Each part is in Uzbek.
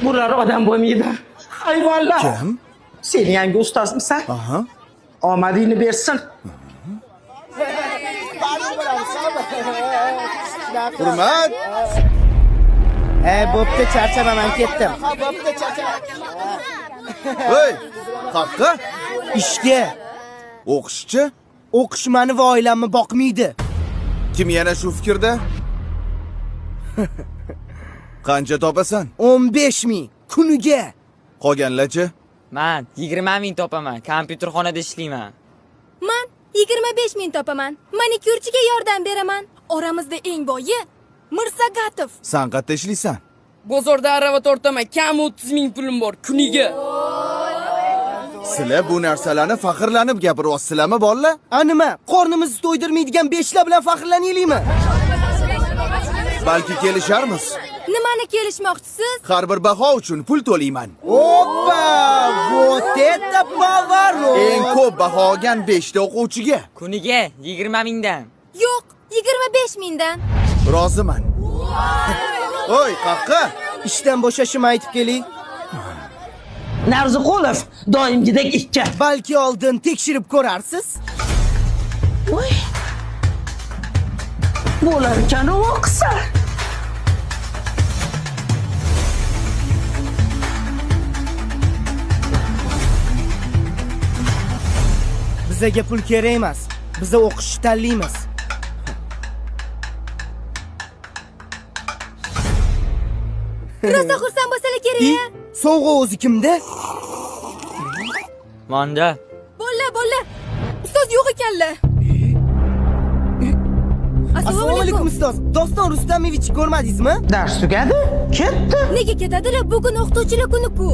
Bular odam bo'lmaydi. Hayvonlar. Kim? Sen yangi ustozmisan? Aha. Omadingni bersin. Hurmat. E, bo'pti, charchama, men ketdim. Hey, qaqqa. Ishga. O'qishchi? O'qish mani va oilamni boqmaydi. Kim yana shu fikrda? Qancha topasan? 15 ming kuniga. Qolganlarchi? Man 20 ming topaman. Kompyuterxonada ishlayman. Man 25 ming topaman. Manikyurchiga yordam beraman. Oramizda eng boyi Mirsagatov. San qayerda ishlaysan? Bozorda arava tortaman, kam 30 ming pulim bor kuniga. Sizlar bu narsalarni faxrlanib gapiryapsizlarmi, bolalar? A nima, qornimizni to'ydirmaydigan beshlar bilan faxrlanaylikmi? Balki kelisharmiz. Nimani kelishmoqchisiz? Har bir baho uchun pul to'layman. Oppa, вот это поворот! Eng ko'p baho olgan 5 ta o'quvchiga Kuniga 20 mingdan. Yo'q, 25 mingdan. roziman. Oy, qaqqa. Ishdan bo'shashimni aytib keling. Narziqulov doimgidek ikki. Balki oldin tekshirib ko'rarsiz. Voy. Bo'lar ekan u o'qisa. Bizaga pul kerak emas. Biza o'qishni tanlaymiz. Rosa xursand bo'lsalar kerak. I, sovg'a o'zi kimda? Manda. Bolla, bolla. Ustoz yo'q ekanlar. Assalomu alaykum ustoz. Doston Rustamovich ko'rmadingizmi? Dars tugadi, ketdi. Nega ketadilar? Bugun o'qituvchilar kuni-ku.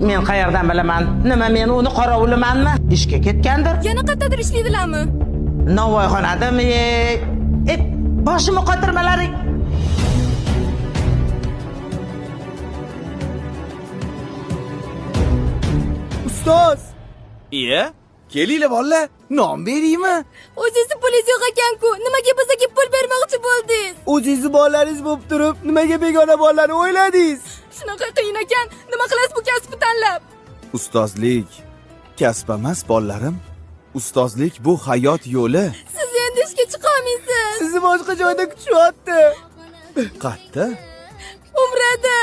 Men qayerdan bilaman? Nima men uni qorovulimanmi? Ishga ketgandir. Yana qayerdadir ishlaydilarmi? Novvoyxonadami? E, boshimni qotirmalaring. Ustoz! Iya, kelinglar bolalar, non beraymi? O'zingizni pulingiz yo'q ekan-ku. Nimaga bizga pul bermoqchi bo'ldingiz? O'zingizni bolalaringiz bo'lib turib, nimaga begona bolalarni o'yladingiz? Shunaqa qiyin ekan. Nima qilasiz bu kasbni tanlab? Ustozlik kasb emas, bolalarim. Ustozlik bu hayot yo'li. Siz endi ishga chiqa olmaysiz. Sizni boshqa joyda kutishyapti. Qatta? Umrada.